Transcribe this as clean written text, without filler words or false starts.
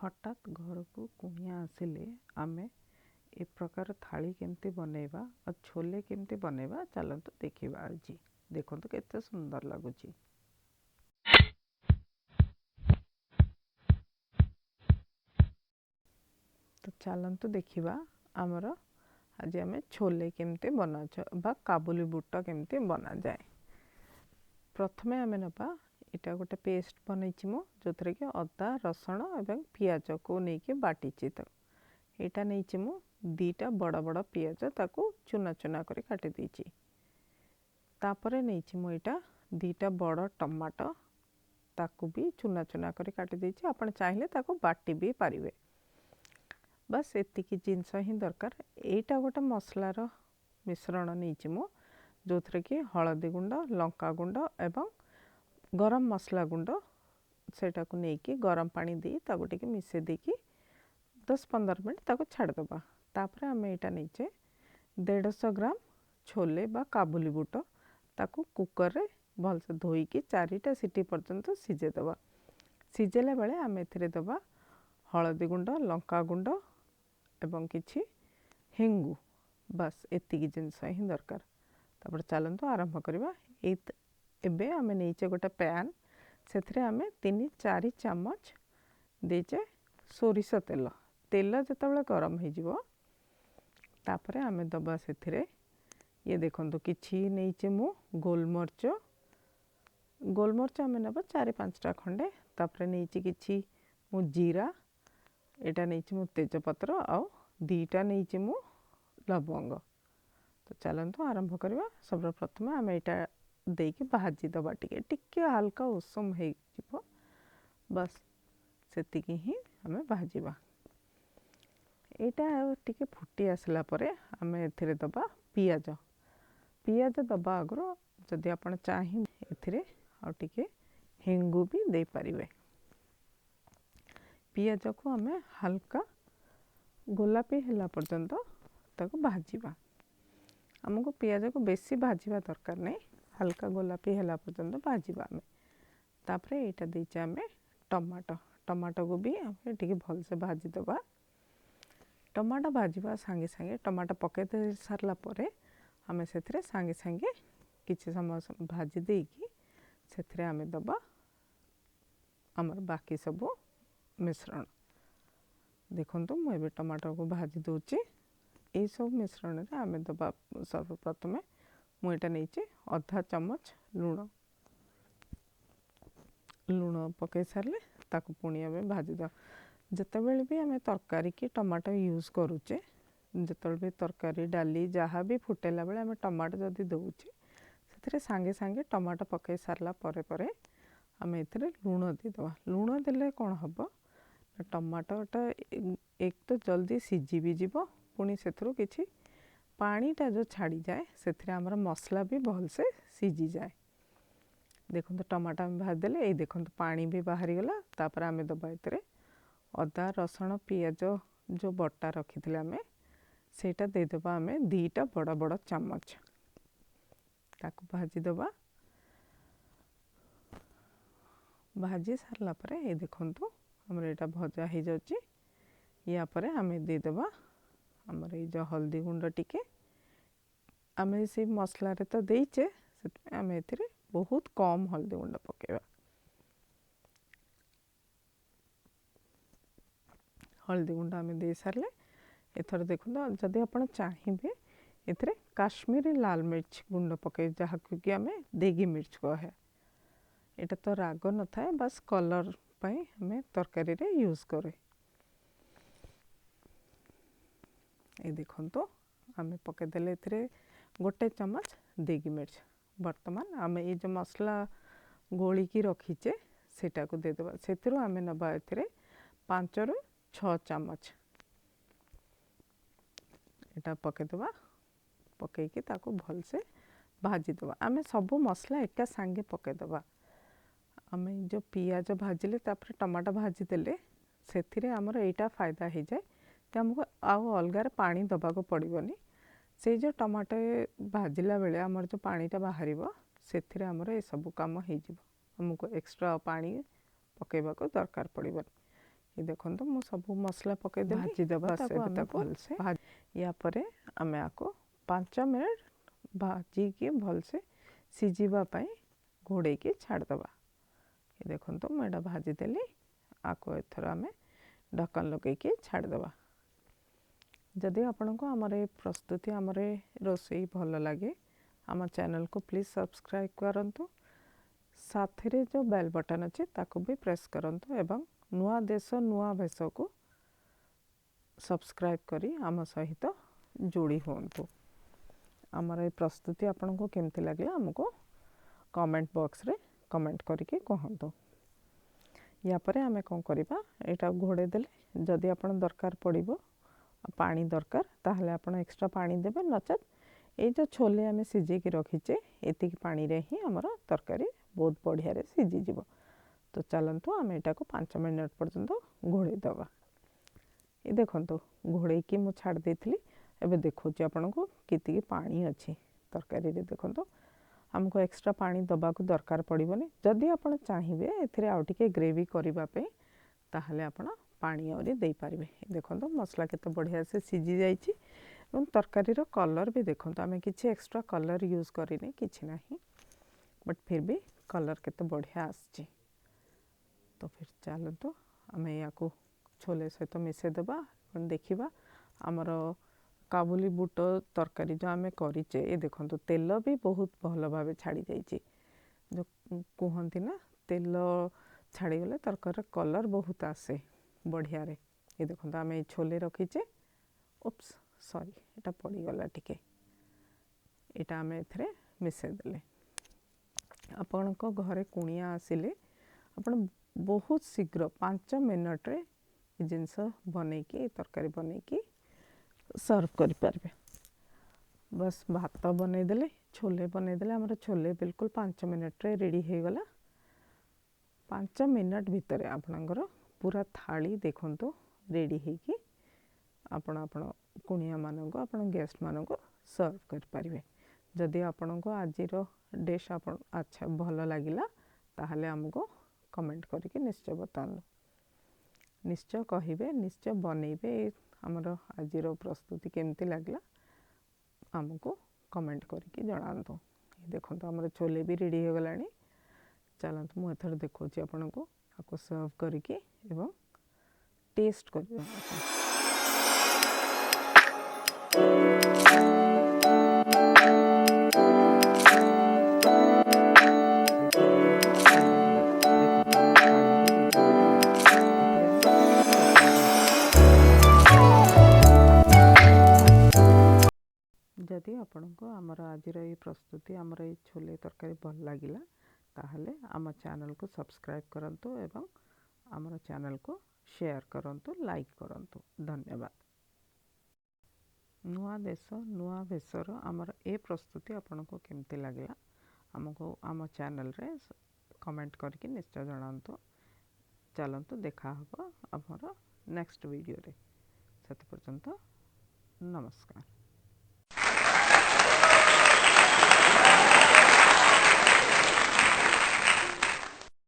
ହଠାତ୍ ଘରକୁ କୁଣିଆ ଆସିଲେ ଆମେ ଏ ପ୍ରକାର ଥାଳି କେମିତି ବନେଇବା ଆଉ ଛୋଲେ କେମିତି ବନେଇବା ଚାଲନ୍ତୁ ଦେଖିବା ଆଜି। ଦେଖନ୍ତୁ କେତେ ସୁନ୍ଦର ଲାଗୁଛି। ତ ଚାଲନ୍ତୁ ଦେଖିବା ଆମର ଆଜି ଆମେ ଛୋଲେ କେମିତି ବନାଉଛୁ ବା କାବୁଲି ବୁଟ କେମିତି ବନାଯାଏ। ପ୍ରଥମେ ଆମେ ନେବା ଏଇଟା ଗୋଟେ ପେଷ୍ଟ ବନେଇଛି ମୁଁ, ଯେଉଁଥିରେ କି ଅଦା, ରସୁଣ ଏବଂ ପିଆଜକୁ ନେଇକି ବାଟିଛି। ତାକୁ ଏଇଟା ନେଇଛି ମୁଁ ଦୁଇଟା ବଡ଼ ବଡ଼ ପିଆଜ, ତାକୁ ଚୁନା ଚୁନା କରି କାଟି ଦେଇଛି। ତାପରେ ନେଇଛି ମୁଁ ଏଇଟା ଦୁଇଟା ବଡ଼ ଟମାଟୋ, ତାକୁ ବି ଚୁନା ଚୁନା କରି କାଟି ଦେଇଛି। ଆପଣ ଚାହିଁଲେ ତାକୁ ବାଟି ବି ପାରିବେ। ବାସ୍ ଏତିକି ଜିନିଷ ହିଁ ଦରକାର। ଏଇଟା ଗୋଟେ ମସଲାର ମିଶ୍ରଣ ନେଇଛି ମୁଁ, ଯେଉଁଥିରେ କି ହଳଦୀ ଗୁଣ୍ଡ, ଲଙ୍କା ଗୁଣ୍ଡ ଏବଂ ଗରମ ମସଲା ଗୁଣ୍ଡ, ସେଇଟାକୁ ନେଇକି ଗରମ ପାଣି ଦେଇ ତାକୁ ଟିକେ ମିଶାଇ ଦେଇକି 10-15 ମିନିଟ୍ ତାକୁ ଛାଡ଼ିଦେବା। ତାପରେ ଆମେ ଏଇଟା ନେଇଛେ 150 ଗ୍ରାମ ଛୋଲେ ବା କାବୁଲି ବୁଟ, ତାକୁ କୁକର୍ରେ ଭଲସେ ଧୋଇକି 4ଟା ସିଟି ପର୍ଯ୍ୟନ୍ତ ସିଝେଇ ଦେବା। ସିଝେଇଲା ବେଳେ ଆମେ ଏଥିରେ ଦେବା ହଳଦୀ ଗୁଣ୍ଡ, ଲଙ୍କା ଗୁଣ୍ଡ ଏବଂ କିଛି ହେଙ୍ଗୁ। ବାସ୍ ଏତିକି ଜିନିଷ ହିଁ ଦରକାର। ତାପରେ ଚାଲନ୍ତୁ ଆରମ୍ଭ କରିବା। ଏଇ ଏବେ ଆମେ ନେଇଛେ ଗୋଟେ ପ୍ୟାନ୍, ସେଥିରେ ଆମେ 3-4 ଚାମଚ ଦେଇଛେ ସୋରିଷ ତେଲ। ତେଲ ଯେତେବେଳେ ଗରମ ହେଇଯିବ ତାପରେ ଆମେ ଦେବା ସେଥିରେ ଇଏ ଦେଖନ୍ତୁ କିଛି ନେଇଛେ ମୁଁ ଗୋଲମରିଚ। ଗୋଲମରିଚ ଆମେ ନେବା 4-5ଟା ଖଣ୍ଡେ। ତାପରେ ନେଇଛି କିଛି ମୁଁ ଜିରା, ଏଇଟା ନେଇଛି ମୁଁ ତେଜପତ୍ର, ଆଉ 2ଟା ନେଇଛି ମୁଁ ଲବଙ୍ଗ। ତ ଚାଲନ୍ତୁ ଆରମ୍ଭ କରିବା। ସର୍ବପ୍ରଥମେ ଆମେ ଏଇଟା ଦେଇକି ଭାଜିଦେବା, ଟିକେ ଟିକେ ହାଲକା ଉଷୁମ ହେଇଯିବ, ବାସ୍ ସେତିକି ହିଁ ଆମେ ଭାଜିବା। ଏଇଟା ଆଉ ଟିକେ ଫୁଟି ଆସିଲା ପରେ ଆମେ ଏଥିରେ ଦେବା ପିଆଜ। ପିଆଜ ଦେବା ଆଗରୁ ଯଦି ଆପଣ ଚାହିଁବେ ଏଥିରେ ଆଉ ଟିକେ ହେଙ୍ଗୁ ବି ଦେଇପାରିବେ। ପିଆଜକୁ ଆମେ ହାଲକା ଗୋଲାପି ହେଲା ପର୍ଯ୍ୟନ୍ତ ତାକୁ ଭାଜିବା। ଆମକୁ ପିଆଜକୁ ବେଶୀ ଭାଜିବା ଦରକାର ନାହିଁ, ହାଲକା ଗୋଲାପି ହେଲା ପର୍ଯ୍ୟନ୍ତ ଭାଜିବା ଆମେ। ତାପରେ ଏଇଟା ଦେଇଛେ ଆମେ ଟମାଟୋ। ଟମାଟୋକୁ ବି ଆମେ ଟିକେ ଭଲସେ ଭାଜିଦେବା। ଟମାଟୋ ଭାଜିବା ସାଙ୍ଗେ ସାଙ୍ଗେ ଟମାଟୋ ପକାଇ ଦେଇ ସାରିଲା ପରେ ଆମେ ସେଥିରେ ସାଙ୍ଗେ ସାଙ୍ଗେ କିଛି ସମୟ ଭାଜି ଦେଇକି ସେଥିରେ ଆମେ ଦେବା ଆମର ବାକି ସବୁ ମିଶ୍ରଣ। ଦେଖନ୍ତୁ ମୁଁ ଏବେ ଟମାଟୋକୁ ଭାଜି ଦେଉଛି। ଏଇସବୁ ମିଶ୍ରଣରେ ଆମେ ଦେବା ସର୍ବପ୍ରଥମେ ମୁଁ ଏଇଟା ନେଇଛି ଅଧା ଚାମଚ ଲୁଣ। ଲୁଣ ପକାଇ ସାରିଲେ ତାକୁ ପୁଣି ଆମେ ଭାଜିଦେବା। ଯେତେବେଳେ ବି ଆମେ ତରକାରୀ କି ଟମାଟୋ ୟୁଜ୍ କରୁଛେ, ଯେତେବେଳେ ବି ତରକାରୀ ଡାଲି ଯାହା ବି ଫୁଟାଇଲା ବେଳେ ଆମେ ଟମାଟୋ ଯଦି ଦେଉଛେ, ସେଥିରେ ସାଙ୍ଗେ ସାଙ୍ଗେ ଟମାଟୋ ପକାଇ ସାରିଲା ପରେ ପରେ ଆମେ ଏଥିରେ ଲୁଣ ଦେଇଦେବା। ଲୁଣ ଦେଲେ କ'ଣ ହେବ ନା ଟମାଟୋଟା ଏକ ତ ଜଲ୍ଦି ସିଝି ବି ଯିବ, ପୁଣି ସେଥିରୁ କିଛି ପାଣିଟା ଯେଉଁ ଛାଡ଼ିଯାଏ ସେଥିରେ ଆମର ମସଲା ବି ଭଲସେ ସିଝିଯାଏ। ଦେଖନ୍ତୁ ଟମାଟୋ ଆମେ ଭାଜିଦେଲେ, ଏଇ ଦେଖନ୍ତୁ ପାଣି ବି ବାହାରିଗଲା। ତାପରେ ଆମେ ଦେବା ଏଥିରେ ଅଦା, ରସୁଣ, ପିଆଜ ଯେଉଁ ବଟା ରଖିଥିଲେ ଆମେ, ସେଇଟା ଦେଇଦେବା ଆମେ 2ଟା ବଡ଼ ବଡ଼ ଚାମଚ। ତାକୁ ଭାଜିଦେବା। ଭାଜି ସାରିଲା ପରେ ଏଇ ଦେଖନ୍ତୁ ଆମର ଏଇଟା ଭଜା ହେଇଯାଉଛି। ୟା ପରେ ଆମେ ଦେଇଦେବା ଆମର ଏଇ ଯେଉଁ ହଳଦୀ ଗୁଣ୍ଡ ଟିକେ। ଆମେ ସେଇ ମସଲାରେ ତ ଦେଇଛେ, ସେଥିପାଇଁ ଆମେ ଏଥିରେ ବହୁତ କମ୍ ହଳଦୀ ଗୁଣ୍ଡ ପକାଇବା। ହଳଦୀ ଗୁଣ୍ଡ ଆମେ ଦେଇସାରିଲେ ଏଥର ଦେଖନ୍ତୁ, ଯଦି ଆପଣ ଚାହିଁବେ ଏଥିରେ କାଶ୍ମୀରୀ ଲାଲ ମିର୍ଚ ଗୁଣ୍ଡ ପକାଇ, ଯାହାକୁ କି ଆମେ ଦେଗି ମିର୍ଚ କହେ। ଏଇଟା ତ ରାଗ ନଥାଏ, ବାସ୍ କଲର୍ ପାଇଁ ଆମେ ତରକାରୀରେ ୟୁଜ୍ କରେ। ଏଇ ଦେଖନ୍ତୁ ଆମେ ପକାଇଦେଲେ ଏଥିରେ 1 ଚାମଚ ଦେଗି ମିର୍ଚ। ବର୍ତ୍ତମାନ ଆମେ ଏଇ ଯେଉଁ ମସଲା ଗୋଳିକି ରଖିଛେ ସେଇଟାକୁ ଦେଇଦେବା। ସେଥିରୁ ଆମେ ନେବା ଏଥିରେ 5ରୁ 6 ଚାମଚ ଏଇଟା ପକାଇଦେବା। ପକାଇକି ତାକୁ ଭଲସେ ଭାଜିଦେବା। ଆମେ ସବୁ ମସଲା ଏକା ସାଙ୍ଗେ ପକାଇଦେବା। ଆମେ ଯେଉଁ ପିଆଜ ଭାଜିଲେ ତାପରେ ଟମାଟୋ ଭାଜିଦେଲେ ସେଥିରେ ଆମର ଏଇଟା ଫାଇଦା ହେଇଯାଏ ଯେ ଆମକୁ ଆଉ ଅଲଗାରେ ପାଣି ଦେବାକୁ ପଡ଼ିବନି। ସେଇ ଯେଉଁ ଟମାଟୋ ଭାଜିଲା ବେଳେ ଆମର ଯେଉଁ ପାଣିଟା ବାହାରିବ ସେଥିରେ ଆମର ଏସବୁ କାମ ହେଇଯିବ। ଆମକୁ ଏକ୍ସଟ୍ରା ପାଣି ପକାଇବାକୁ ଦରକାର ପଡ଼ିବନି। ଏ ଦେଖନ୍ତୁ, ମୁଁ ସବୁ ମସଲା ପକାଇଦେଲି। ଭାଜିଦେବା ତାକୁ ଭଲସେ। ୟା ପରେ ଆମେ ଆକୁ 5 ମିନିଟ୍ ଭାଜିକି ଭଲସେ ସିଝିବା ପାଇଁ ଘୋଡ଼େଇକି ଛାଡ଼ିଦେବା। ଏ ଦେଖନ୍ତୁ, ମୁଁ ଏଇଟା ଭାଜିଦେଲି। ଆକୁ ଏଥର ଆମେ ଢକ୍କନ ଲଗେଇକି ଛାଡ଼ିଦେବା। ଯଦି ଆପଣଙ୍କୁ ଆମର ଏ ପ୍ରସ୍ତୁତି, ଆମର ଏ ରୋଷେଇ ଭଲ ଲାଗେ, ଆମ ଚ୍ୟାନେଲକୁ ପ୍ଲିଜ୍ ସବସ୍କ୍ରାଇବ୍ କରନ୍ତୁ। ସାଥିରେ ଯେଉଁ ବେଲ୍ ବଟନ୍ ଅଛି ତାକୁ ବି ପ୍ରେସ୍ କରନ୍ତୁ ଏବଂ ନୂଆ ଦେଶ ନୂଆ ଭେଷକୁ ସବସ୍କ୍ରାଇବ୍ କରି ଆମ ସହିତ ଯୋଡ଼ି ହୁଅନ୍ତୁ। ଆମର ଏ ପ୍ରସ୍ତୁତି ଆପଣଙ୍କୁ କେମିତି ଲାଗିଲା ଆମକୁ କମେଣ୍ଟ ବକ୍ସରେ କମେଣ୍ଟ କରିକି କୁହନ୍ତୁ। ୟା ପରେ ଆମେ କ'ଣ କରିବା? ଏଇଟା ଘୋଡ଼େଇ ଦେଲେ, ଯଦି ଆପଣ ଦରକାର ପଡ଼ିବ ପାଣି ଦରକାର, ତାହେଲେ ଆପଣ ଏକ୍ସଟ୍ରା ପାଣି ଦେବେ, ନଚେତ୍ ଏଇ ଯେଉଁ ଛୋଲେ ଆମେ ସିଝେଇକି ରଖିଛେ ଏତିକି ପାଣିରେ ହିଁ ଆମର ତରକାରୀ ବହୁତ ବଢ଼ିଆରେ ସିଝିଯିବ। ତ ଚାଲନ୍ତୁ ଆମେ ଏଇଟାକୁ 5 ମିନିଟ୍ ପର୍ଯ୍ୟନ୍ତ ଘୋଡ଼େଇ ଦେବା। ଏ ଦେଖନ୍ତୁ, ଘୋଡ଼େଇକି ମୁଁ ଛାଡ଼ି ଦେଇଥିଲି। ଏବେ ଦେଖାଉଛି ଆପଣଙ୍କୁ କେତିକି ପାଣି ଅଛି ତରକାରୀରେ। ଦେଖନ୍ତୁ, ଆମକୁ ଏକ୍ସଟ୍ରା ପାଣି ଦେବାକୁ ଦରକାର ପଡ଼ିବନି। ଯଦି ଆପଣ ଚାହିଁବେ ଏଥିରେ ଆଉ ଟିକେ ଗ୍ରେଭି କରିବା ପାଇଁ, ତାହେଲେ ଆପଣ ପାଣି ଆହୁରି ଦେଇପାରିବେ। ଦେଖନ୍ତୁ, ମସଲା କେତେ ବଢ଼ିଆ ସେ ସିଝି ଯାଇଛି ଏବଂ ତରକାରୀର କଲର୍ ବି ଦେଖନ୍ତୁ। ଆମେ କିଛି ଏକ୍ସଟ୍ରା କଲର୍ ୟୁଜ୍ କରିନି, କିଛି ନାହିଁ, ବଟ୍ ଫିର୍ ବି କଲର୍ କେତେ ବଢ଼ିଆ ଆସିଛି। ତ ଫିର୍ ଚାଲନ୍ତୁ ଆମେ ୟାକୁ ଛୋଲେ ସହିତ ମିଶାଇ ଦେବା ଏବଂ ଦେଖିବା ଆମର କାବୁଲି ବୁଟ ତରକାରୀ ଯେଉଁ ଆମେ କରିଛେ। ଏ ଦେଖନ୍ତୁ, ତେଲ ବି ବହୁତ ଭଲ ଭାବେ ଛାଡ଼ି ଯାଇଛି। ଯେଉଁ କୁହନ୍ତି ନା, ତେଲ ଛାଡ଼ିଗଲେ ତରକାରୀର କଲର୍ ବହୁତ ଆସେ ବଢ଼ିଆରେ। ଏ ଦେଖନ୍ତୁ, ଆମେ ଏଇ ଛୋଲେ ରଖିଛେ। ଓପ୍ସ, ସରି, ଏଇଟା ପଡ଼ିଗଲା ଟିକେ। ଏଇଟା ଆମେ ଏଥିରେ ମିଶାଇ ଦେଲେ, ଆପଣଙ୍କ ଘରେ କୁଣିଆ ଆସିଲେ ଆପଣ ବହୁତ ଶୀଘ୍ର 5 ମିନିଟ୍ରେ ଏ ଜିନିଷ ବନେଇକି, ଏ ତରକାରୀ ବନେଇକି ସର୍ଭ କରିପାରିବେ। ବାସ୍, ଭାତ ବନେଇଦେଲେ, ଛୋଲେ ବନେଇଦେଲେ, ଆମର ଛୋଲେ ବିଲକୁଲ 5 ମିନିଟ୍ରେ ରେଡ଼ି ହେଇଗଲା। 5 ମିନିଟ୍ ଭିତରେ ଆପଣଙ୍କର ପୁରା ଥାଳି ଦେଖନ୍ତୁ ରେଡ଼ି ହେଇକି ଆପଣ କୁଣିଆମାନଙ୍କୁ, ଆପଣ ଗେଷ୍ଟମାନଙ୍କୁ ସର୍ଭ କରିପାରିବେ। ଯଦି ଆପଣଙ୍କୁ ଆଜିର ଡିଶ୍ ଆପଣ ଆଚ୍ଛା ଭଲ ଲାଗିଲା, ତାହେଲେ ଆମକୁ କମେଣ୍ଟ କରିକି ନିଶ୍ଚୟ ବତାନ୍ତୁ, ନିଶ୍ଚୟ କହିବେ, ନିଶ୍ଚୟ ବନେଇବେ। ଆମର ଆଜିର ପ୍ରସ୍ତୁତି କେମିତି ଲାଗିଲା ଆମକୁ କମେଣ୍ଟ କରିକି ଜଣାନ୍ତୁ। ଦେଖନ୍ତୁ, ଆମର ଛୋଲେ ବି ରେଡ଼ି ହେଇଗଲାଣି। ଚାଲନ୍ତୁ, ମୁଁ ଏଥର ଦେଖାଉଛି ଆପଣଙ୍କୁ ଆକୁ ସର୍ଭ କରିକି ଏବଂ ଟେଷ୍ଟ କରିବା। ଯଦି ଆପଣଙ୍କୁ ଆମର ଆଜିର ଏଇ ପ୍ରସ୍ତୁତି, ଆମର ଏଇ ଛୋଲେ ତରକାରୀ ଭଲ ଲାଗିଲା, ତାହେଲେ ଆମ ଚ୍ୟାନେଲକୁ ସବସ୍କ୍ରାଇବ୍ କରନ୍ତୁ ଏବଂ ଆମର ଚ୍ୟାନେଲକୁ ସେୟାର କରନ୍ତୁ, ଲାଇକ୍ କରନ୍ତୁ। ଧନ୍ୟବାଦ। ନୂଆ ଦେଶ ନୂଆ ଭେଷର ଆମର ଏ ପ୍ରସ୍ତୁତି ଆପଣଙ୍କୁ କେମିତି ଲାଗିଲା ଆମକୁ ଆମ ଚ୍ୟାନେଲରେ କମେଣ୍ଟ କରିକି ନିଶ୍ଚୟ ଜଣାନ୍ତୁ। ଚାଲନ୍ତୁ, ଦେଖା ହେବ ଆମର ନେକ୍ସଟ ଭିଡ଼ିଓରେ। ସେତେ ପର୍ଯ୍ୟନ୍ତ ନମସ୍କାର।